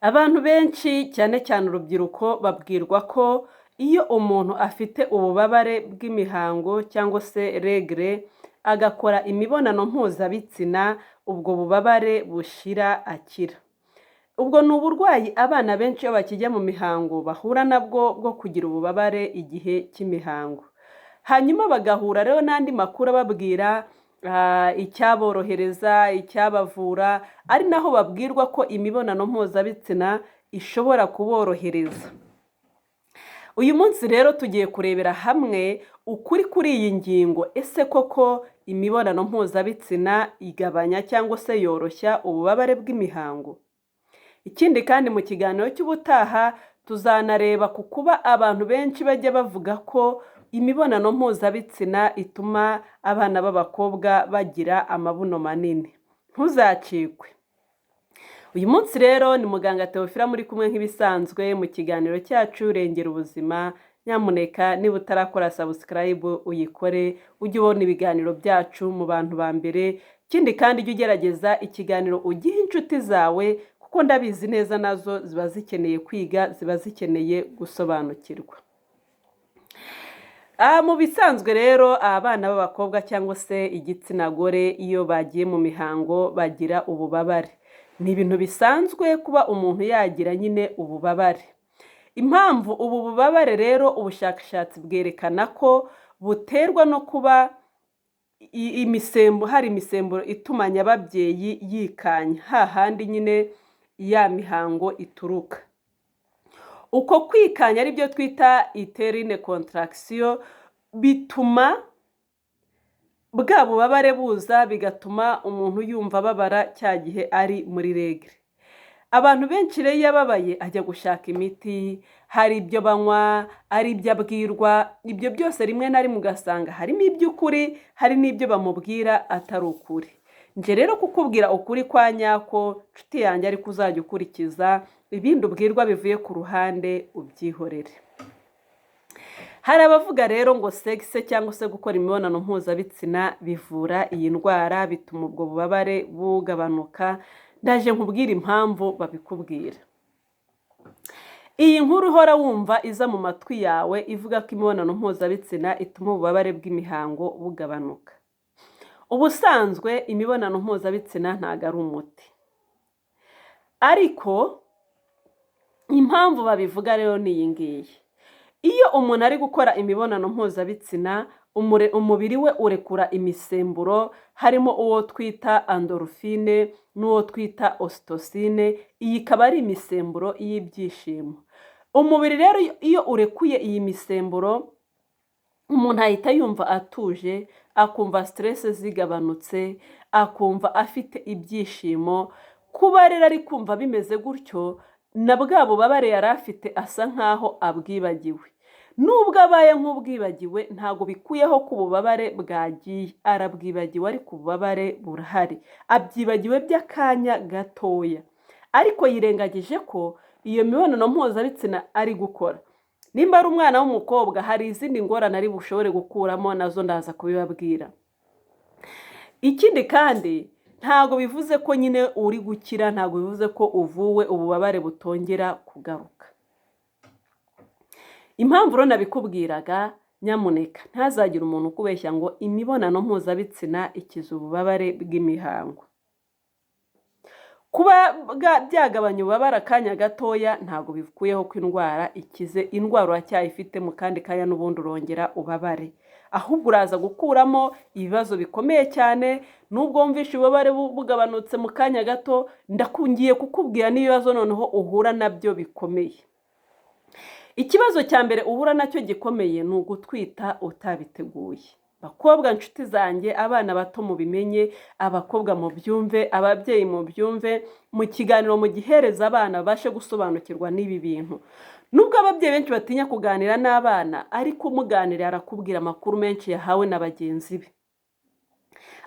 Abantu benshi cyane cyane urubyiruko babwirwa ko iyo umuntu afite ububabare bw'imihango cyangwa se règles, agakora imibonano mpuzabitsina, ubwo bubabare bushira, akira. Ubwo ni uburwayi abana benshi iyo bakijya mu mihango bahura nabwo bwo kugira ububabare igihe cy'imihango. Hanyuma bagahura rero n'andi makuru ababwira icyaborohereza, icyabavura, ari naho babwirwa ko imibonano mpuzabitsina ishobora kuborohereza. Uyu munsi rero tugiye kurebera hamwe ukuri kuri iyi ngingo. Ese koko imibonano mpuzabitsina igabanya cyangwa se yoroshya ububabare bw'imihango? Ikindi kandi, mu kiganiro cy'ubutaha tuzanareba ku kuba abantu benshi bajya bavuga ko imibonano mpuzabitsina ituma abana b'abakobwa bagira amabuno manini. Ntuzacikwe. Uyu munsi rero ni muganga Theophile muri kumwe nk'ibisanzwe mu kiganiro cyacu Rengera Ubuzima. Nyamuneka niba utarakora subscribe uyikore, ujye ubona ibiganiro byacu mu bantu ba mbere. Ikindi kandi, ujye ugerageza ikiganiro ugihe inshuti zawe, kuko ndabizi neza nazo ziba zikeneye kwiga, ziba zikeneye gusobanukirwa. Mu bisanzwe rero, abana b'abakobwa cyangwa se igitsina gore iyo bagiye mu mihango bagira ububabare. Ni ibintu bisanzwe kuba umuntu yagira nyine ububabare. Impamvu ubu bubabare rero, ubushakashatsi bwerekana ko buterwa no kuba hari imisemburo ituma nyababyeyi yikanya, hahandi nyine ya mihango ituruka. Uko kwikanya, aribyo twita utérine contraction, bituma bwa bubabare buza, bigatuma umuntu yumva ababara cya gihe ari muri règles. Abantu benshi rero iyo ababaye ajya gushaka imiti, hari ibyo banywa, ari ibyo abwirwa, ibyo byose rimwe na rimwe ugasanga harimo iby'ukuri, hari n'ibyo bamubwira atari ukuri. Njye rero kukubwira ukuri kwa nyako, nshuti yanjye, ariko uzajya ukurikiza, ibindi ubwirwa bivuye ku ruhande ubyihorere. Hari abavuga rero ngo sexe cyangwa se gukora imibonano mpuzabitsina bivura iyi ndwara, bituma ubwo bubabare bugabanuka. Ndaje nkubwire impamvu babikubwira. Iyi nkuru uhora wumva iza mu matwi yawe ivuga ko imibonano mpuzabitsina ituma ububabare bw'imihango bugabanuka. Ubusanzwe imibonano mpuzabitsina ntabwo ari umuti. Ariko impamvu babivuga rero ni iyi ngiyi. Iyo umuntu ari gukora imibonano mpuzabitsina, umubiri we urekura imisemburo, harimo uwo twita endorphine n'uwo twita ocytocine, iyi ikaba ari imisemburo y'ibyishimo. Umubiri rero iyo urekuye iyi misemburo, umuntu ahita yumva atuje, akumva stress zigabanutse, akumva afite ibyishimo. Kuba rero ari kumva bimeze gutyo, na bwa bubabare yari afite asa nkaho abwibagiwe. Nubwo abaye nk'ubwibagiwe, ntabwo bikuyeho ko ububabare bwagiye, arabwibagiwe ariko ububabare burahari. Abyibagiwe by'akanya gatoya, ariko yirengagije ko iyo mibonano mpuzabitsina ari gukora. Nimba ari umwana w'umukobwa, hari izindi ngorane ari bushobore gukuramo, nazo ndaza kubibabwira. Ikindi kandi, ntabwo bivuze ko nyine uri gukira, ntabwo bivuze ko uvuwe ububabare butongera kugaruka. Impamvu rero nabikubwiraga, nyamuneka ntazagire umuntu ukubeshya ngo imibonano mpuzabitsina ikiza ububabare bw'imihango. Kuba byagabanya ububabare akanya gatoya ntabwo bikuyeho ko indwara ikize. Indwara uracyayifite, mu kandi kanya n'ubundi urongera ubabare. Ahubwo uraza gukuramo ibibazo bikomeye cyane. Nubwo wumvishe ububabare bugabanutse mu kanya gato, ndakungiye kukubwira n'ibibazo noneho uhura nabyo bikomeye. Ikibazo cya mbere uhura nacyo gikomeye ni ugutwita utabiteguye. Bakobwa nshuti zanjye, abana bato mubimenye, abakobwa mubyumve, ababyeyi mubyumve, mu kiganiro mugihereza abana babashe gusobanukirwa n'ibi bintu. Nubwo ababyeyi benshi batinya kuganira n'abana, ariko umuganira arakubwira amakuru menshi yahawe na bagenzi be.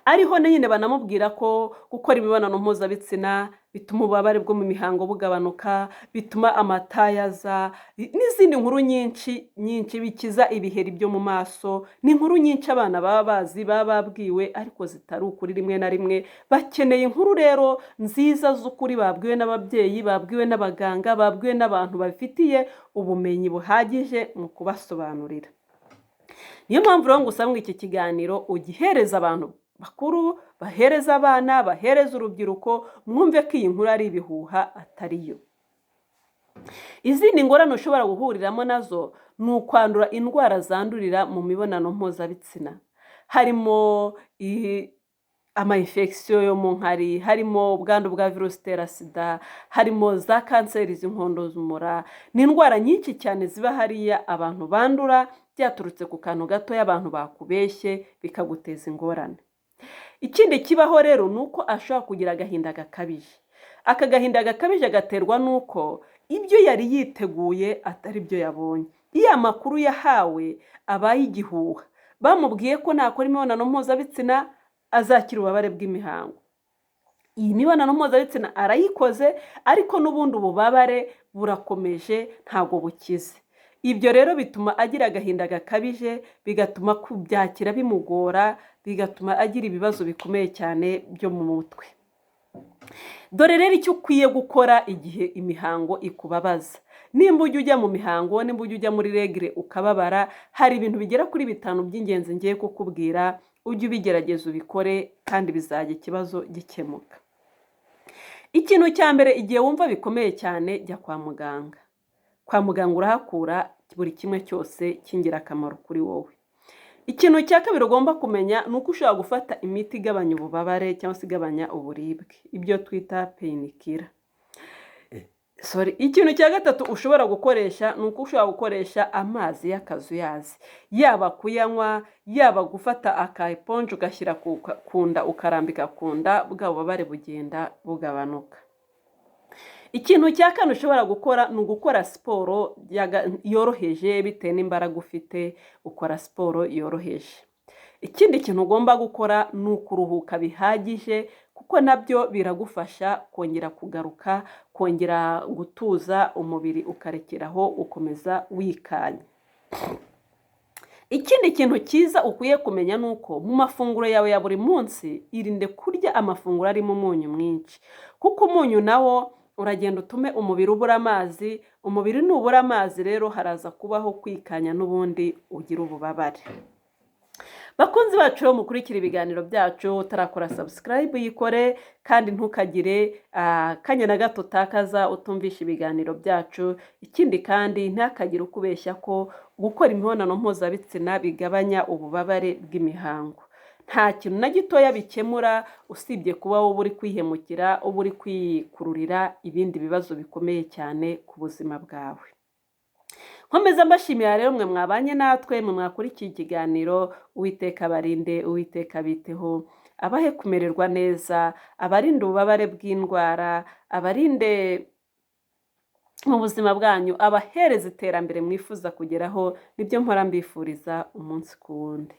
Ariho na nyine banamubwira ko gukora imibonano mpuzabitsina bituma ububabare bwo mu mihango bugabanuka, bituma amataye aza, n'izindi nkuru nyinshi nyinshi, bikiza ibiheri byo mu maso. Ni inkuru nyinshi abana baba bazi, baba babwiwe, ariko zitari ukuri rimwe na rimwe. Bakeneye inkuru rero nziza z'ukuri babwiwe n'ababyeyi, babwiwe n'abaganga, babwiwe n'abantu babifitiye ubumenyi buhagije mu kubasobanurira. Niyo mpamvu rero ngusaba ngo iki kiganiro ugihereze abantu bakuru, bahereza abana, bahereza urubyiruko, mwumve ko iyi nkuru ari ibihuha, atari yo. Izindi ngorane ushobora guhuriramo nazo ni ukwandura indwara zandurira mu mibonano mpuzabitsina, harimo ama infection yo mu nkari, harimo ubwandu bwa virusi itera SIDA, harimo za kanseri z'inkondo z'umura. Ni indwara nyinshi cyane ziba hariya abantu bandura byaturutse ku kantu gatoya abantu bakubeshye, bikaguteza ingorane. Ikindi kibaho rero ni uko ashobora kugira agahinda gakabije. Aka gahinda gakabije gaterwa n'uko ibyo yari yiteguye atari byo yabonye. Iyo amakuru yahawe abaye igihuha, bamubwiye ko nakora imibonano mpuzabitsina azakira ububabare bw'imihango, iyi mibonano mpuzabitsina arayikoze, ariko n'ubundi ububabare burakomeje, ntabwo bukize. Ibyo rero bituma agira agahinda gakabije, bigatuma kubyakira bimugora, bigatuma agira ibibazo bikomeye cyane byo mu mutwe. Dore rero icyo ukwiye gukora igihe imihango ikubabaza. Nimba ujya mu mihango, nimba ujya muri règles ukababara, hari ibintu bigera kuri bitanu by'ingenzi ngiye kukubwira. Ujye ubigerageza ubikore, kandi bizajya ikibazo gikemuka. Ikintu cya mbere, igihe wumva bikomeye cyane, jya kwa muganga. Kwa muganga urahakura buri kimwe cyose cy'ingirakamaro kuri wowe. Ikintu cya kabiri ugomba kumenya ni uko ushobora gufata imiti igabanya ububabare cyangwa se igabanya uburibwe, ibyo twita painkiller. Sorry. Ikintu cya gatatu ushobora gukoresha ni uko ushobora gukoresha amazi y'akazuyazi, yaba kuyanywa, yaba gufata aka éponge ugashyira ku nda, ukarambika ku nda, bwa bubabare bugenda bugabanuka. Ikintu cya kane ushobora gukora ni ugukora siporo yoroheje. Bitewe n'imbaraga ufite, ukora siporo yoroheje. Ikindi kintu ugomba gukora ni ukuruhuka bihagije, kuko nabyo biragufasha kongera kugaruka, kongera gutuza umubiri, ukarekeraho ukomeza wikanya. Ikindi kintu cyiza ukwiye kumenya ni uko mu mafunguro yawe ya buri munsi, irinde kurya amafunguro arimo umunyu mwinshi, kuko umunyu nawo uragenda utume umubiri ubura amazi. Umubiri nubura amazi rero, haraza kubaho kwikanya, n'ubundi ugira ububabare. Bakunzi bacu rero mukurikira ibiganiro byacu, utarakora subscribe yikore, kandi ntukagire akanya na gato utakaza utumvisha ibiganiro byacu. Ikindi kandi, ntakagire ukubeshya ko gukora imibonano mpuzabitsina bigabanya ububabare bw'imihango. Nta kintu na gitoya bikemura, usibye kuba wowe uri kwihemukira, uba uri kwikururira ibindi bibazo bikomeye cyane ku buzima bwawe. Nkomeza mbashimira rero mwe mwabanye natwe, mwe mwakurikiye ikiganiro. Uwiteka abarinde, Uwiteka abiteho, abahe kumererwa neza, abarinde ububabare bw'indwara, abarinde mu buzima bwanyu, abahereza iterambere mwifuza kugeraho. Nibyo mpora mbifuriza umunsi ku wundi.